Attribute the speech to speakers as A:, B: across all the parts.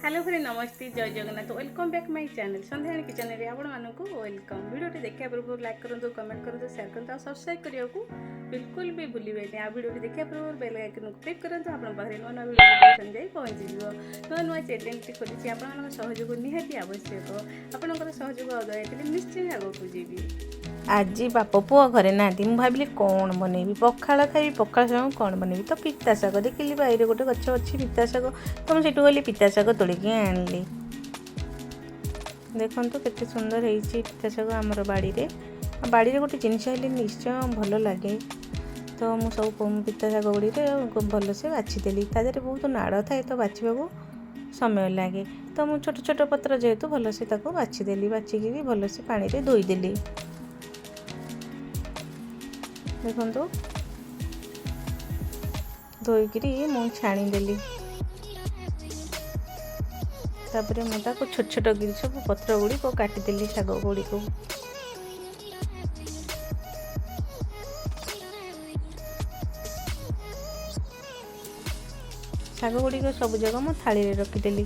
A: Hello friend, ନମସ୍ତେ, ଜୟ Jagannath. Welcome back my channel Sandhyarani କିଚେନରେ ଆପଣମାନଙ୍କୁ welcome. ଭିଡ଼ିଓଟି ଦେଖିବା ପୂର୍ବରୁ ଲାଇକ୍ କରନ୍ତୁ, କମେଣ୍ଟ କରନ୍ତୁ, ସେୟାର କରନ୍ତୁ ଆଉ ସବସ୍କ୍ରାଇବ୍ କରିବାକୁ ବିଲକୁଲ ବି ଭୁଲିବେନି। ଆଉ ଭିଡ଼ିଓଟି ଦେଖିବା ପୂର୍ବରୁ ବେଲ୍ ଆଇକନ୍କୁ କ୍ଲିକ୍ କରନ୍ତୁ, ଆପଣଙ୍କ ପାଖରେ ନୂଆ ନୂଆ ଭିଡ଼ିଓ ନୋଟିଫିକେସନ୍ ଯାଇ ପହଞ୍ଚିଯିବ। ନୂଆ ନୂଆ ଚ୍ୟାନେଲଟି ଖୋଲିଛି, ଆପଣମାନଙ୍କ ସହଯୋଗ ନିହାତି ଆବଶ୍ୟକ। ଆପଣଙ୍କର ସହଯୋଗ ଆଉ ଦୟା ଥିଲେ ନିଶ୍ଚୟ ଆଗକୁ ଯିବି।
B: ଆଜି ବାପ ପୁଅ ଘରେ ନାହାନ୍ତି। ମୁଁ ଭାବିଲି କ'ଣ ବନେଇବି? ପଖାଳ ଖାଇବି, ପଖାଳ ସାଙ୍ଗକୁ କ'ଣ ବନେଇବି? ତ ପିତା ଶାଗ ଦେଖିଲି, ବାଇରେ ଗୋଟେ ଗଛ ଅଛି ପିତା ଶାଗ। ତ ମୁଁ ସେଇଠୁ ଗଲି, ପିତା ଶାଗ ତୋଳିକି ଆଣିଲି। ଦେଖନ୍ତୁ କେତେ ସୁନ୍ଦର ହେଇଛି ପିତା ଶାଗ ଆମର ବାଡ଼ିରେ। ଆଉ ବାଡ଼ିରେ ଗୋଟେ ଜିନିଷ ହେଲେ ନିଶ୍ଚୟ ଭଲ ଲାଗେ। ତ ମୁଁ ସବୁ ପିତା ଶାଗ ଗୁଡ଼ିରେ ଭଲସେ ବାଛିଦେଲି। ତା ଦେହରେ ବହୁତ ନାଡ଼ ଥାଏ, ତ ବାଛିବାକୁ ସମୟ ଲାଗେ। ତ ମୁଁ ଛୋଟ ଛୋଟ ପତ୍ର ଯେହେତୁ ଭଲସେ ତାକୁ ବାଛିଦେଲି। ବାଛିକିରି ଭଲସେ ପାଣିରେ ଧୋଇଦେଲି। ଦେଖନ୍ତୁ, ଧୋଇକିରି ମୁଁ ଛାଣିଦେଲି। ତାପରେ ମୁଁ ତାକୁ ଛୋଟ ଛୋଟ କରି ସବୁ ପତ୍ର ଗୁଡ଼ିକ କାଟିଦେଲି ଶାଗ ଗୁଡ଼ିକୁ। ଶାଗ ଗୁଡ଼ିକ ସବୁ ଯାକ ମୁଁ ଥାଳିରେ ରଖିଦେଲି।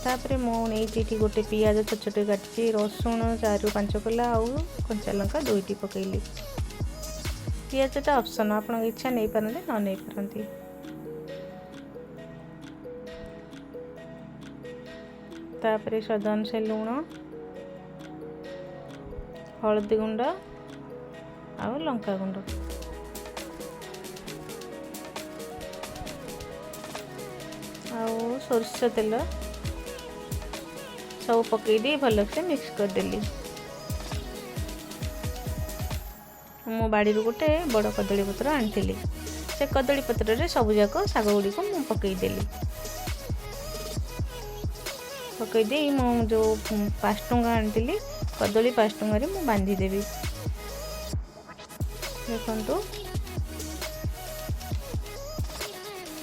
B: ତାପରେ ମୁଁ ନେଇଛି ଏଠି ଗୋଟେ ପିଆଜ ଛୋଟ ଛୋଟ କାଟିଛି, ରସୁଣ 4ରୁ 5 କୋଲା ଆଉ କଞ୍ଚା ଲଙ୍କା ଦୁଇଟି ପକେଇଲି। ପିଆଜଟା ଅପସନ୍, ଆପଣଙ୍କ ଇଚ୍ଛା, ନେଇପାରନ୍ତି, ନ ନେଇପାରନ୍ତି। ତାପରେ ସ୍ୱାଦ ଅନୁସାରେ ଲୁଣ, ହଳଦୀ ଗୁଣ୍ଡ ଆଉ ଲଙ୍କା ଗୁଣ୍ଡ ଆଉ ସୋରିଷ ତେଲ ସବୁ ପକାଇ ଦେଇ ଭଲସେ ମିକ୍ସ କରିଦେଲି। ମୁଁ ବାଡ଼ିରୁ ଗୋଟେ ବଡ଼ କଦଳୀ ପତ୍ର ଆଣିଥିଲି। ସେ କଦଳୀ ପତ୍ରରେ ସବୁଯାକ ଶାଗ ଗୁଡ଼ିକୁ ମୁଁ ପକାଇଦେଲି। ପକାଇ ଦେଇ ମୁଁ ଯେଉଁ 5 ଟଙ୍କା ଆଣିଥିଲି, କଦଳୀ 5 ଟଙ୍କାରେ ମୁଁ ବାନ୍ଧିଦେବି। ଦେଖନ୍ତୁ,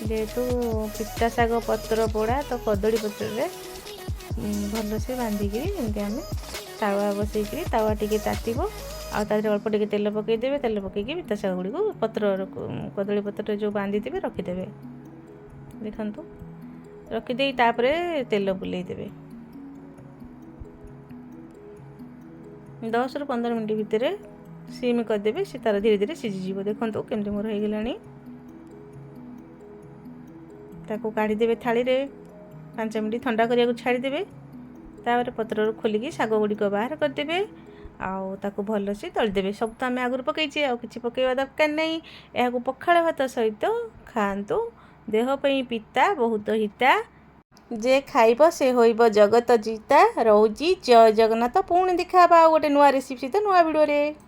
B: ଯେହେତୁ ପିତା ଶାଗ ପତ୍ର ପୋଡ଼ା, ତ କଦଳୀ ପତ୍ରରେ ଭଲସେ ବାନ୍ଧିକିରି ଏମିତି ଆମେ ତାୱା ବସେଇକିରି, ତାୱା ଟିକେ ତାତିବ ଆଉ ତା ଦେହରେ ଅଳ୍ପ ଟିକେ ତେଲ ପକାଇଦେବେ। ତେଲ ପକାଇକି ପିତା ଶାଗ ଗୁଡ଼ିକୁ ପତ୍ର, କଦଳୀ ପତ୍ରରେ ଯେଉଁ ବାନ୍ଧିଥିବେ, ରଖିଦେବେ। ଦେଖନ୍ତୁ, ରଖିଦେଇ ତାପରେ ତେଲ ବୁଲେଇ ଦେବେ। 10ରୁ 15 ମିନିଟ୍ ଭିତରେ ସିମ୍ କରିଦେବେ, ସେ ତାର ଧୀରେ ଧୀରେ ସିଝିଯିବ। ଦେଖନ୍ତୁ କେମିତି ମୋର ହେଇଗଲାଣି। ତାକୁ କାଢ଼ିଦେବେ ଥାଳିରେ, 5 ମିନିଟ୍ ଥଣ୍ଡା କରିବାକୁ ଛାଡ଼ିଦେବେ। ତାପରେ ପତ୍ରରୁ ଖୋଲିକି ଶାଗ ଗୁଡ଼ିକ ବାହାର କରିଦେବେ ଆଉ ତାକୁ ଭଲସେ ଦଳିଦେବେ। ସବୁ ତ ଆମେ ଆଗରୁ ପକାଇଛେ, ଆଉ କିଛି ପକାଇବା ଦରକାର ନାହିଁ। ଏହାକୁ ପଖାଳ ଭାତ ସହିତ ଖାଆନ୍ତୁ। ଦେହ ପାଇଁ ପିତା ବହୁତ ହିତା, ଯେ ଖାଇବ ସେ ହୋଇବ ଜଗତ ଜିତା। ରହୁଛି, ଜୟ ଜଗନ୍ନାଥ। ପୁଣି ଦେଖା ହେବା ଆଉ ଗୋଟେ ନୂଆ ରେସିପି ସହିତ ନୂଆ ଭିଡ଼ିଓରେ।